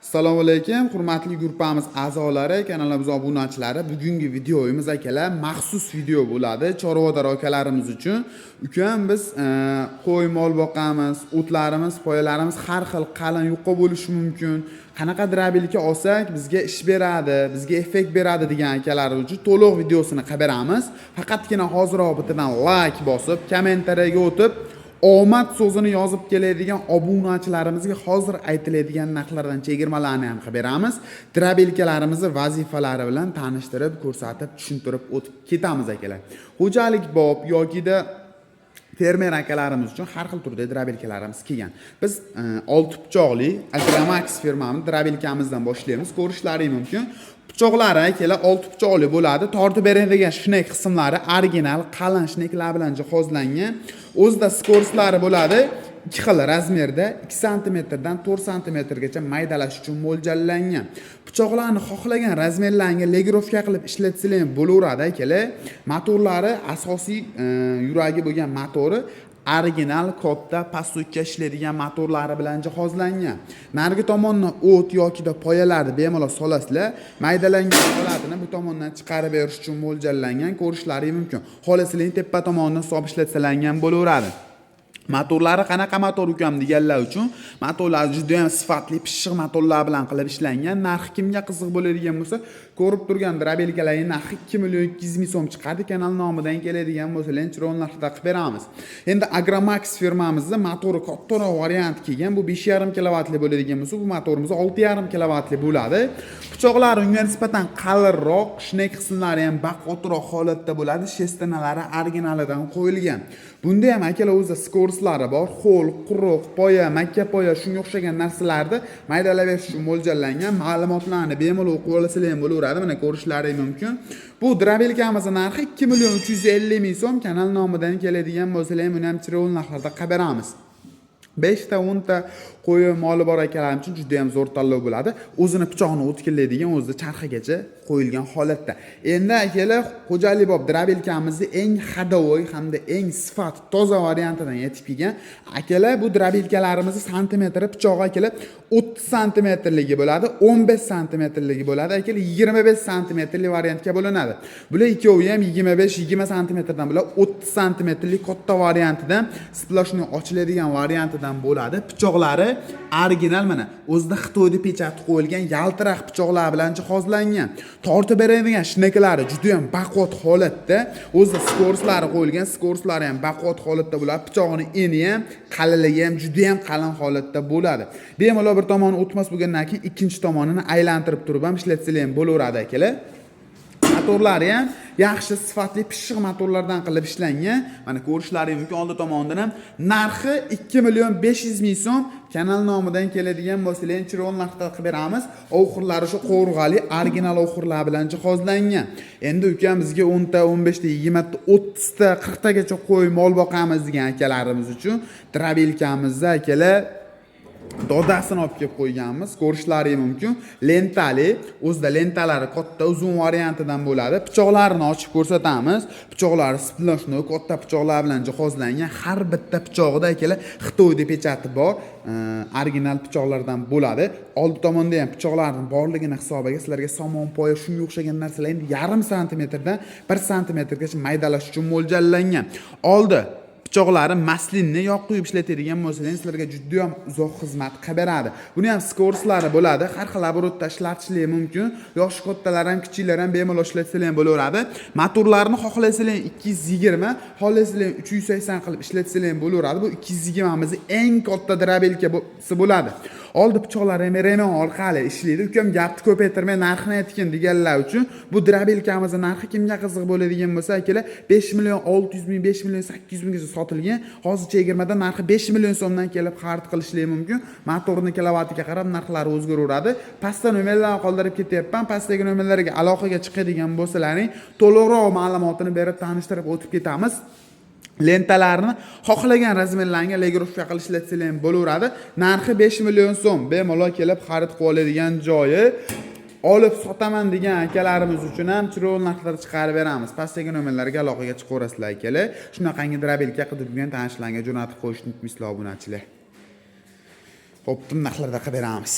Assalomu alaykum, hurmatli gruppamiz a'zolari, kanalimiz obunachilari. Bugungi videomiz, akalar, maxsus video bo'ladi chorvador akalarimiz uchun. Ukam, biz qo'y, mol boqamiz, o'tlarimiz, poyalarimiz har xil qalin, yuqa bo'lishi mumkin. Qanaqa дробилка olsak, bizga ish beradi, bizga effekt beradi degan akalar uchun to'liq videosini qilib beramiz. Faqatgina hoziroq bittadan like bosib, kommentariyaga o'tib, omad so'zini yozib keladigan obunachilarimizga hozir aytiladigan narxlardan chegirmalarni ham qilib beramiz. Дробилка larimizni vazifalari bilan tanishtirib, ko'rsatib, tushuntirib o'tib ketamiz, akalar. Xo'jalik bob yokida fermer akalarimiz uchun har xil turdagi дробилка larimiz kelgan. Biz olti pichoqli Agromax firmamiz дробилка mizdan boshlaymiz. Ko'rishlaring mumkin. Pichoqlari, akalar, olti pichoqli bo'ladi. Tortib beradigan shnek qismlari original qalin shneklar bilan jihozlangan. O'zida скорость lari bo'ladi. Ikki xil razmerda, 2 santimetrdan 4 santimetrgacha maydalash uchun mo'ljallangan. Pichoqlarni xohlagan razmerlarga регулировка qilib ishlatsalar ham bo'laveradi, akalar. Motorlari, asosiy yuragi bo'lgan motori original katta pastokka ishlaydigan motorlari bilan jihozlangan. Narigi tomondan o't yokida poyalarni bemalol solasizlar. Maydalangan holatini bu tomondan chiqarib berish uchun mo'ljallangan, ko'rishlaring mumkin. Xohlasalar, tepa tomonidan solib ishlatsalar ham bo'laveradi. Motorlari qanaqa motor, ukam, deganlar uchun motorlari juda ham sifatli, pishiq motorlar bilan qilib ishlangan. Narxi kimga qiziq bo'ladigan bo'lsa, ko'rib turgan дробилка larning narxi 2 million 200 ming so'm chiqadi. Kanal nomidan keladigan bo'lsalar, chiroyli narxda qilib beramiz. Endi Agromax firmamizda motori kattaroq variant kelgan. Bu 5,5 kilovatli bo'ladigan bo'lsa, bu motorimiz 6,5 kilovatli bo'ladi. Pichoqlari unga nisbatan qalinroq, shnek qismlari ham baquvvatroq holatda bo'ladi. Шестерня lari originalidan qo'yilgan. Bunda ham, akalar, o'zida скорость lari bor. Ho'l, quruq, poya, makka poya, shunga o'xshagan narsalarni maydalab berish uchun mo'ljallangan. Ma'lumotlarni bemalol o'qib olsalar ham bo'laveradi. Mana, ko'rishlaring mumkin. Bu дробилка mizni narxi 2 million 350 ming so'm. Kanal nomidan keladigan bo'lsalar ham, uni ham chiroyli narxlarda qilib beramiz. 5 ta, 10 ta qo'yi, moli bor akalarim uchun juda ham zo'r tanlov bo'ladi. O'zini pichog'ini o'tkirlaydigan o'zida charxigacha qo'yilgan holatda. Endi, akalar, xo'jalik bob дробилка mizni eng ходовой hamda eng sifat toza variantidan yetib kelgan. Akalar, bu дробилка larimizni santimetri pichog'i, akalar, 30 santimetrligi bo'ladi, 15 santimetrligi bo'ladi, akalar, 25 santimetrli variantga bo'linadi. Bular ikkovi ham 25, 20 santimetrdan bular 30 santimetrli katta variantidan, сплошной ochiladigan variantidan bo'ladi. Pichoqlari original, mana, o'zida Xitoyda печать qo'yilgan yaltiraq pichoqlar bilan jihozlangan. Tortib beradigan shneklari juda ham baquvvat holatda, o'zida скорость lari qo'yilgan, скорость lari ham baquvvat holatda bo'ladi. Pichog'ini eni ham, qalinligi ham juda ham qalin holatda bo'ladi. Bemalol bir tomoni o'tmas bo'lgandan keyin ikkinchi tomonini aylantirib turib ham ishlatsalar ham bo'laveradi, akalar. Motorlari ham yaxshi sifatli pishiq motorlardan qilib ishlangan. Mana, ko'rishlaring mumkin oldi tomonidan ham. Narxi 2 million 500 ming so'm. Kanal nomidan keladigan bo'lsalar ham, chiroyli narxda qilib beramiz. Oxirlari shu qovurg'ali original oxirlar bilan jihozlangan. Endi ukam, bizga 10 ta, 15 ta, 20 ta, 30 ta, 40 tagacha qo'y, mol boqamiz degan akalarimiz uchun дробилка mizni, akalar, dodasini olib kelib qo'yganmiz. Ko'rishlari mumkin. Lentali, o'zida lentalari katta, uzun variantidan bo'ladi. Pichoqlarini ochib ko'rsatamiz. Pichoqlari сплошной katta pichoqlar bilan jihozlangan. Har bitta pichog'ida, akalar, Xitoyda печать i bor, original pichoqlardan bo'ladi. Oldi tomonda ham pichoqlarning borligini hisobiga sizlarga somon, poya, shunga o'xshagan narsalar endi yarim santimetrdan 1 santimetrgacha maydalash uchun mo'ljallangan. Oldi pichoqlari масляный, yog' quyib ishlatadigan bo'lsangiz, sizlarga juda ham uzoq xizmat qilib beradi. Buni ham скорость lari bo'ladi, har xil оборот da ishlatishlik mumkin. Yoshi kattalar ham, kichiklar ham bemalol ishlatsalar ham bo'laveradi. Motorlarni xohlasanglar 220, xohlasanglar 380 qilib ishlatsalar ham bo'laveradi. Bu 220mizni eng katta дробилка si bo'ladi. Oldi pichoqlari ham ремень orqali ishlaydi. Ukam, gapni ko'paytirmay, narxini aytgin deganlar uchun bu дробилка mizni narxi kimga qiziq bo'ladigan bo'lsa, akalar, 5 million 600 ming, 5 million 800 minggacha sotilgan. Hozir chegirmada narxi 5 million so'mdan kelib xarid qilishlik mumkin. Motorni kilovatiga qarab narxlari o'zgaraveradi. Pastda nomerlarni qoldirib ketyapman. Pastdagi nomerlarga aloqaga chiqadigan bo'lsalaring, to'liqroq ma'lumotini berib, tanishtirib o'tib ketamiz. Lentalarni xohlagan razmerlarga регулировка qilib ishlatsalar ham bo'laveradi. Narxi 5 million so'm. Bemalol kelib xarid qilib oladigan joyi. Olib sotaman degan akalarimiz uchun ham chiroyli narxlar chiqarib beramiz. Pastdagi nomerlarga aloqaga chiqaverasizlar, akalar. Shunaqangi дробилка qidirib yurgan tanishlarga jo'natib qo'yishni unutmaysizlar, obunachilar. Xo'p, narxlarda qilib beramiz.